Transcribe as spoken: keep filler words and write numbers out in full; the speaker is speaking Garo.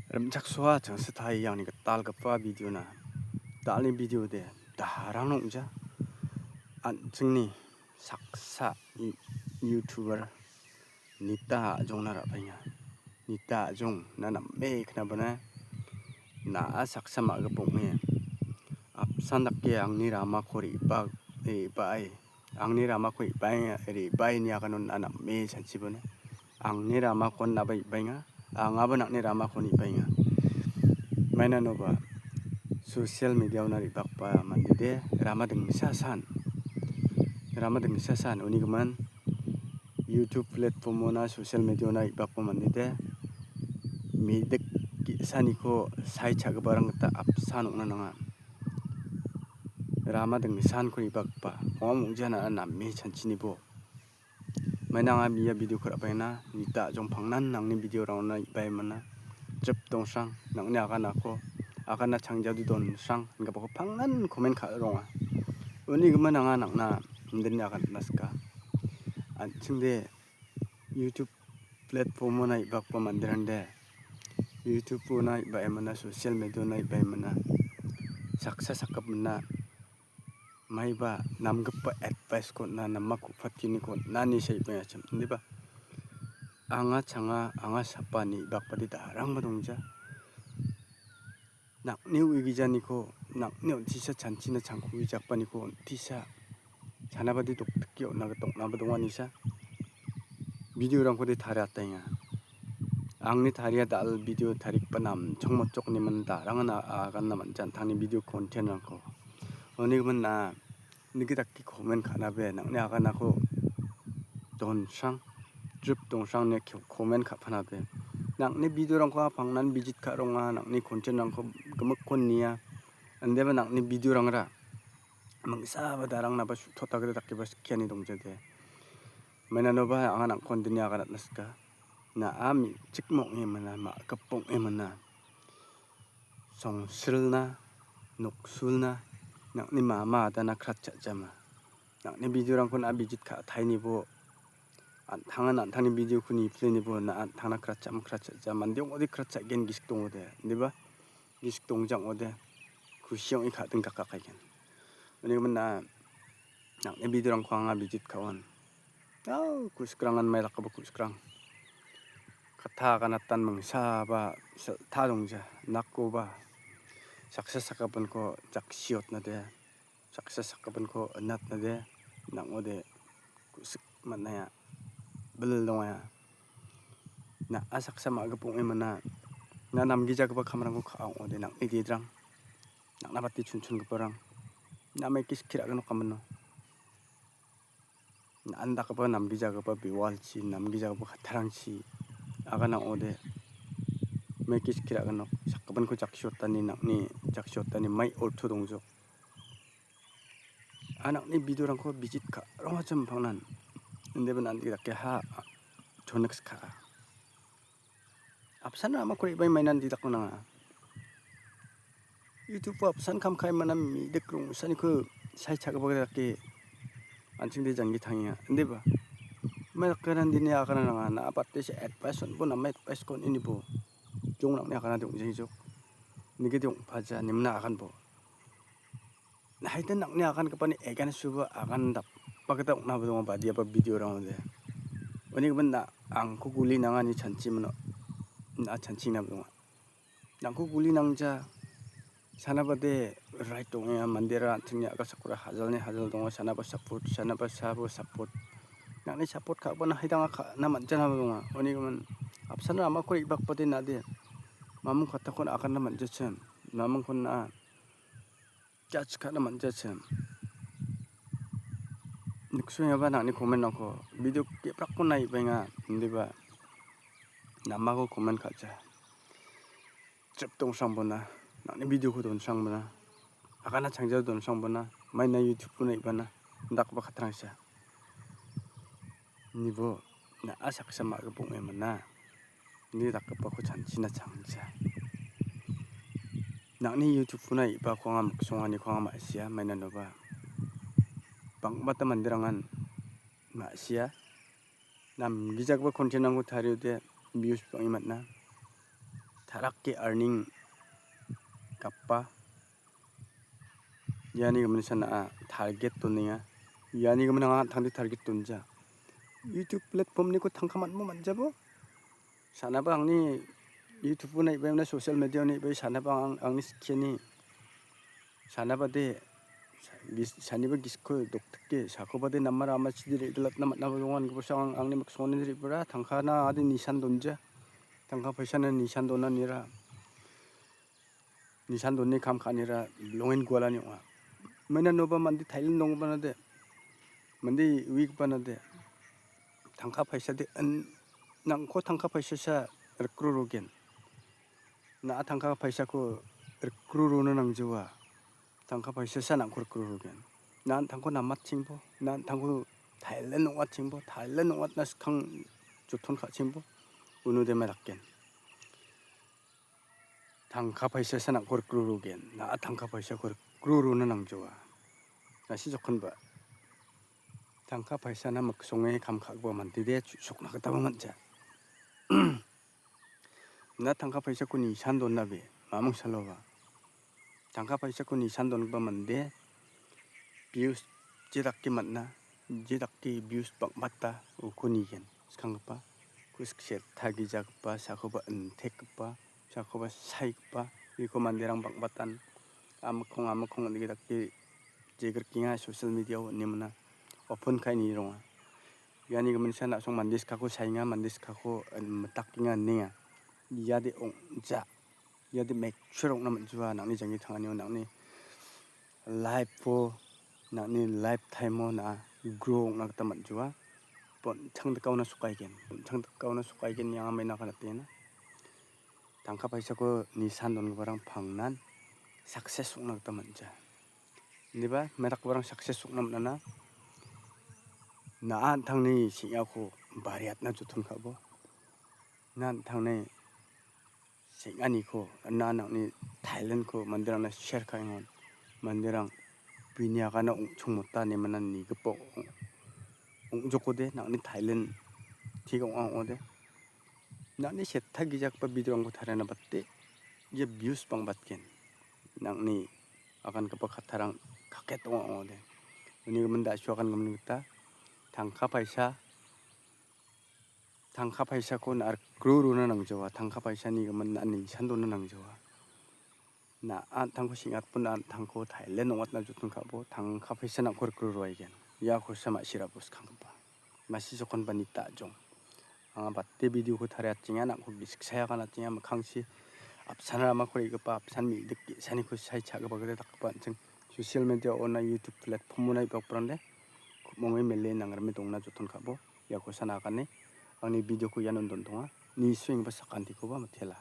Rimchaksoa changsitai angni gitalgipa videona. Dal·ni videode darang ong·ja. An·chingni saksa you-, YouTuber Nita Ajongna ra·baenga. Nita Ajong, na name knabana, na·a saksa ma·gip ong·e. Apsan dake angni ramako re·bak-, re·bae. Angni ramako re·bae, re·bae ine agano na name chanchibona. Angni ramako naba re·baenga, angaba nangni ramako re·baenga. Mainanoba social mediaona re·bakgipa mandede rama dingsa san. Rama dingsa san, uni gimin YouTube platformona social mediaona re·bakgipa mandede medik ge·saniko sai cha·giparang gita apsan ong·na nanga. Rama dingsanko re·bakgipa, ong·a ong·jana name chanchinibo. Maina anga ia videoko ra·baenga, Nita Ajong pangnan nangni videorangona re·bae mana. Trip dongsrang, nangni aganako, agana changjade donsrang, ingipako pangnan comment ka·ronga. Uni gimin anga nangna indini agan nasika. An·chingde YouTube platformona re·bakgipa manderangde, YouTubeona re·bae mana, social mediaona re·bae mana, saksa sakgipina maiba namgipa advice-ko on·na, namako patiniko on·nani saibengachim. Indiba, anga changa, anga sapa ine re·bakbade darangba dongja. Nang·ni uigijaniko, nang·ni on·tisa chanchina changkugijakbaniko on·tisa chanabade doktike on·na gita ong·naba donganisa. Videorangkode tariatenga. Angni taria dal video tarigipa namchong motchok ine man darangna aganna man·ja an·tangni video contentrangko. Uni gimin na nigi dake comment ka·nabe, nang·ni aganako donsrang, trip dongsrang ine ke-, comment ka·panabe. Nang·ni videorangko pangnan visit ka·ronga, nang·ni contentrangko gimikko nia. Indiba nang·ni videorangra mingsaba darangnaba su·totna gita dakeba skiani dongjade. Mainanoba anga nangkon dini aganatna sika. Na·a me·chikma ong·e mana, ma·gipa ong·e mana. Songsilna, noksulna, nang·ni mama adana kratcha·jama. Nang·ni videorangko na·a visit ka-, tainibo. An·tangan an·tangni videoko niplenibo na an·tangna kratcha·ma kratcha·ja. Mande ong·ode kratcha·gen gisik dongode. Indiba? Gisik dongjang ong·ode. Kusi ong·e ka·ding gakakaigen. Uni gimin na nang·ni videorangko anga visit ka·on. Au, ku·sikrangan mailakgipa ku·sikrang. Katta ganatan mingsaba silta dongja. Nakoba saksa sakgipinko jaksiotnade, saksa sakgipinko inatnade, nang·ode ku·sik man·aia, bil dongaia. Na·a saksa ma·gipa ong·e mana. Na namgijagipa kamrangko ka·a ong·ode nang·ni dedrang. Nang·na bate chonchongiparang. Na·a maike skie ra·ginok kamino. Na·a indakgipa namgijagipa bewalchi, namgijagipa kattarangchi agana ong·ode. Maike skie ra·ginok. Sakgipinko jaksiotani nang·ni jaksiotani mai orto dongjok. An·akni videorangko visit ka·rongachim pangnan. Indeba nandi dake ha choniks ka·a. Apsan ramako re·bae mainan didakna nanga. YouTube-o apsan kam ka·e mana medik rongsaniko sai cha·gipa dake an·chingde janggi tangenga. Indeba. Mai dake nandini agana nanga. Na·a bate se advice on·bo nama advice kon·inibo. Jong nang·ni agana de ong·jangijok. Nigede ong·paja nimna aganbo. Haida nang·ni agangipani against-oba agan dapa gita ong·naba donga badiaba videorangode. Uni gimin na angko guli nangani chanchi mino. Na chanchina donga. Nangko guli nangja. Sana bade right donga mandera an·chingni a·gasakora hajalni hajal donga. Sanaba support, sanaba sabo support. Nang·ni support ka·bana haidanga ka·na man·janaba donga. Uni gimin apsan ramako re·bakbade nade. Mamung kattakon aganna man·jachim. Mamungkon na judge ka·na man·jachim. Niksoengaba nang·ni comment-rangko video ge·prakko naibaenga indiba namako comment ka·ja. Trip dongsrangbona, nang·ni video-ko donsrangbona, agana changjao donsrangbona, maina YouTube-ko naibana, indakgipa katrangsa. Nibo na·a saksa ma·gipa ong·e mana. Ni dakgipako chanchina changja. Nang·ni YouTube-ona re·bako anga miksonganiko anga ma·sia, mainanoba. Bang·bata manderangan ma·sia. Namgijagipa content-rangko tariode views bang·e man·a. tarake earning gapa. Iani gimin sana target donenga. Iani gimin anga tangdi target donja. YouTube platform-niko tangka man·mo man·jabo. Sanaba angni YouTube-o naibai, mane social media-o naibai, sanaba ang-, angni skiani. Sanaba de, gis-, saniba gisikko doktike, sakoba de namar ama chidi re·dalatna man·aba dongan, gibosa ang-, angni miksongoni re·bra, tangkana ade nisan donja. Tangka paisana nisan dona nira. Nisan doni kam ka·anira bilongen gualani ong·a. Maina noba mande Thailand donggipanade, mande uigipana de, tangka paisa de, an-, nang·ko tangka paisasa rikro rogen. Na·a tangka paisako rikro rona nangjawa. Tangka paisasa nang·ko rikro rogen. Na an tangko namatchengbo, na an tangko Thailand ong·atchengbo, Thailand ong·atna skang joton ka·chengbo, uno dema dakgen. Tangka paisasa nang·ko rikro rogen. Na·a tangka paisako rikro rona nangjawa. Nasi jokonba. Tangka paisana miksonge kam ka·gipa mande de chu·sokna gitaba man·ja. Na tangka paisako nisan donabe, mamung saloba. Tangka paisako nisan dongipa mande, views je dake man·a, je dake views bang·bata uko nigen. Skanggipa, kuskse tagijagipa, sakoba intekgipa, sakoba saigipa, uko manderang bang·batan amikong amikong dake dake jegrikenga social media-o ine mana. Open ka·e ni ronga. Iani giminsa na·song mande skako saenga, mande skako, eh, mitakenga inenga. Ia de ong·ja. Ia de mature ong·na man·jua, nang·ni janggi tanganio, nang·ni life-o, nang·ni lifetime-o na·a grow ong·na gita man·jua. Bon·chang dikaona sokaigen, bon·chang dikaona sokaigen, ianga maina ka·na tena. Tangka paisako nisan dongiparang pangnan success ong·na gita man·ja. Indiba, merakgiparang success ong·na man·ana. Na·a an·tangni seng·ako bariatna joton ka·bo. Na an·tangni seng·aniko, na nang·ni talent-ko manderangna share ka·engon. Manderang bini agana ong·chongmota ine mana nigipa ong-, ong·jokode, nang·ni talent tiga ong·a ong·ode. Nang·ni setta gijagipa video-rangko tariana bate, ia views bang·batgen. Nang·ni agangipa kattarang kaket ong·a ong·ode. Uni gimin da·su agangimin gita tangka paisa, tangka paisako na·a rikro rona nangjawa, tangka paisani gimin na·a nisan dona nangjawa. Na an·tangko seng·atpon na an·tangko talent ong·atna joton ka·bo, tangka paisa nang·ko rikro roaigen. Iakosa ma·sirabo skanggipa. Masi jokonba nita a·jong. Anga bate video-ko tariatjenga, nang·ko gisik saya ganatenga, mikkangchi apsan ramako re·gipa, apsan me·dik ge·saniko sai cha·gipa gita dakgipa an·ching. Social media-o na YouTube platform-o na ibagiparangde ku·monge mele nangrime dongna joton ka·bo. Iakosa nagane angni video-ko iano dontonga. Nisoenggipa sakantikoba mitela.